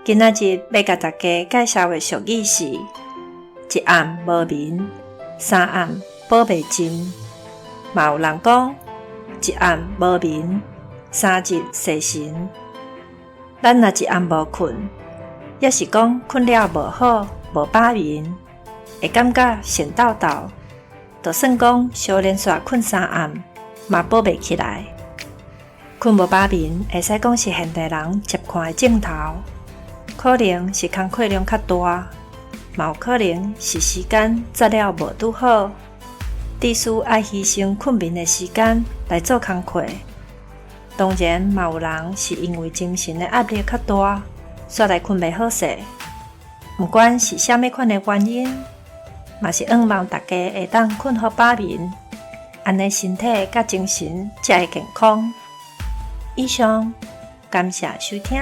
今仔日欲共大家介紹的俗語是：一暗無眠，三暗補袂盡。嘛有人講，一暗無眠，三日踅神。咱若一暗無睏，抑是講睏了無好，無飽眠，會感覺神抖抖，就算講相連續睏三暗，嘛補袂起來。睏無飽眠，會使講是現代人習慣的症頭。可能是工課量較大，嘛有可能是時間紮了無拄好，致使愛犧牲睏眠的時間來做工課。當然，嘛有人是因為精神的壓力較大，煞來睏袂好勢。毋管是啥物款的原因，嘛是向望大家會當睏予飽眠，按呢身體佮精神才會健康。以上，感謝收聽。